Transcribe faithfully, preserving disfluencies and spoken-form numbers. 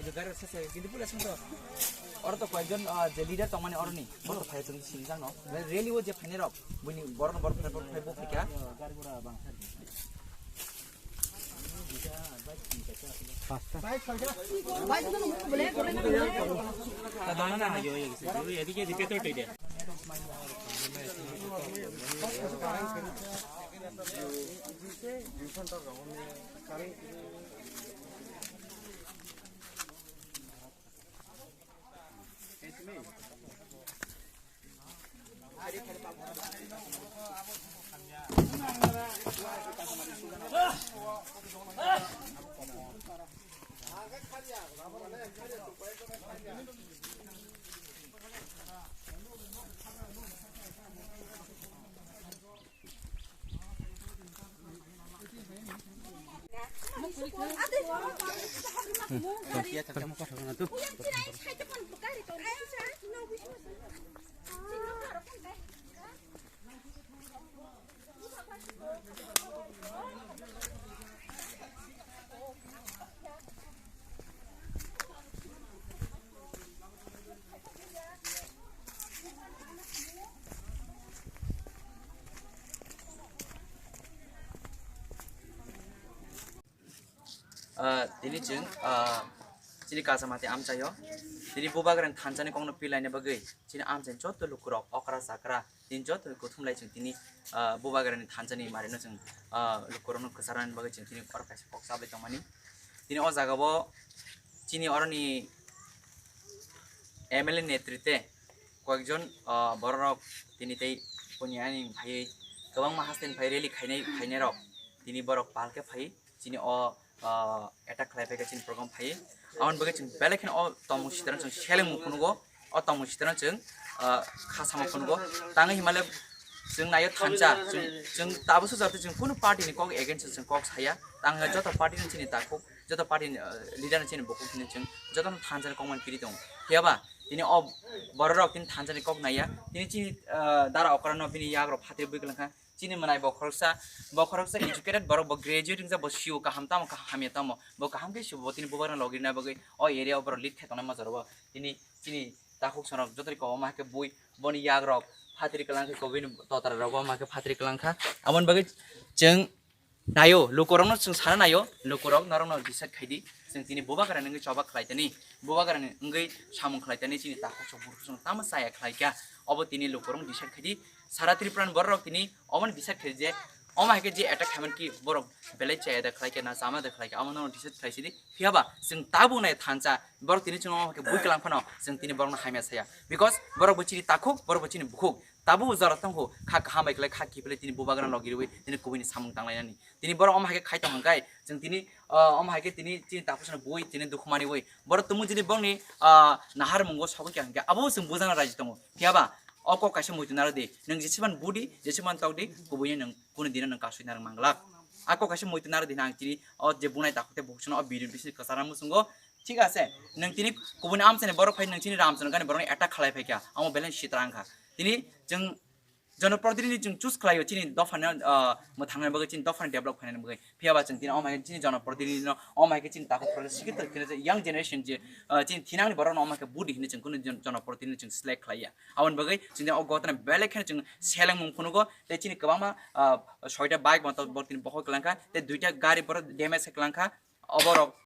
Gari sese, kintu pura sung to. Oro to koyekjon, ah, je leader tongmani oroni, borok to phai chwng sini jang no. Rally o je phainai rok, buini borok no borok phai, borok phai bo phai kha. Ah, tini chwng, ah, chini kasamati amchaio, tini Bubagrani thansa ni kokno pilaina bagwi chini amchaini joto lukurok okra chakra, tini joto kuthumlai chwng tini, ah, Bubagrani thansa ni marino chwng, ah, lukurokno kwcharnani bagwi chwng tini oro kaisa kok chabai tongmani. Tini o jagao chini oroni M L A netrite koyekjon, ah, bororok tini tei koni ani phaiwi kwbangma hasteni phai rally khainai, khainairok tini borok pal khe phai chini o, ah, attack khlai phaikha chini program phai. Aboni bagwi chwng belai kheno o tongmung sitwrang chwng selengmung phunugo, o tongmung sitwrang chwng, ah, kha samung phunugo. Tangwi hinmale chwng naio thansa, chwng, chwng tabuk sujak tei chwng kunu party ni kok against o chwng kok saya. Tangwi joto party ni chini takhuk, joto party ni, ah, leader ni chini bukhuk chini chwng jotono thansa ni kokmani kiri tongo. Phiyaba tini o bororok tini thansa ni kok naiya, tini chini, ah, dara okra no bini yagrok phatri bui kwlangkha. Chini mwnai bo khoroksa, bo khoroksa educated borok, bo graduate wngjak, bo sio kaham tamo, kaham hamya tamo, bo kaham khe sio, bo tini Bubagrani logi rwna bagwi o area o borok lead khe tongnai ma jorao. Tini chini takhuk sonok joto ri kobo ma khe bui, boni yak rok phatri kwlang khe, kobini totra rok ma khe phatri kwlang kha. Aboni bagwi chwng naio, lukurokno chwng sana naio, lukurok norokno decide khai di, chwng tini Bubagrani wngwi choba khlai tani, Bubagrani wngwi samung khlai tani, chini takhuk sok bukhuk sok tamo chaya khlai kha, obo tini lukurok decide khai di. Sara Tripura ni borok rok tini omo ni decide khai je, omo hai khe je attack khaimani ki borok belai chaya da khlai kha na chama da khlai kha, amo no decide khai sidi. Phiyaba chwng tabuk nai thansa borok tini chwng omo hai khe bui kwlang phano chwng tini borok no hamya saya, because borok bo chini takhuk, borok bo chini bukhuk, tabuk jora tongkhu kha kaham bai khlai kha kiphilai tini Bubagrani logi rwi tini kubui ni samung tanglainani. Tini borok omo hai khe khai tong hwn khe chwng tini, ah, omo hai khe tini chini takhuk sano bui tini dukhu mani ui borok tumung chini borokni, ah, nahar mungo sogwi kha hwn khe abo chwng bujana raji tongo. Phiyaba o kok kaisa muitu naro di, nwng jeseban budi, jeseban tok di, kubui nwng kunu dino nwng kasui narwk manglak. A kok kaisa muitu naro di, nang chini o je bunai takhuk tei bukhuk sano o video ni bising kwchara muchungo, thik ase, nwng tini kubuni amchaini borok phai nwng chini Ramchandra gani borokni attack khlai phai kha, amo belai sitra wngkha. Tini chwng Jonoprodinidhi chwng choose khlaio chini dophani, ah, mwthangna bagwi, chini dophani develop khlaina bagwi. Phiyaba chwng tini omo hai khe chini jonoprodinidhi no, omo hai khe chini takhuk project sikhe tongkhe young generation je, ah, chini thinangni borok no omo hai khe budi hinwi chwng kunu jon-, jonoprodinidhi chwng select khlaiya. Aboni bagwi chwng o gotana belai kheno chwng selengmung phunugo tei chini kwbangma, ah, soita bike bo tini bohoi kwlangkha tei duita gari borok damage khe kwlangkha. Oborok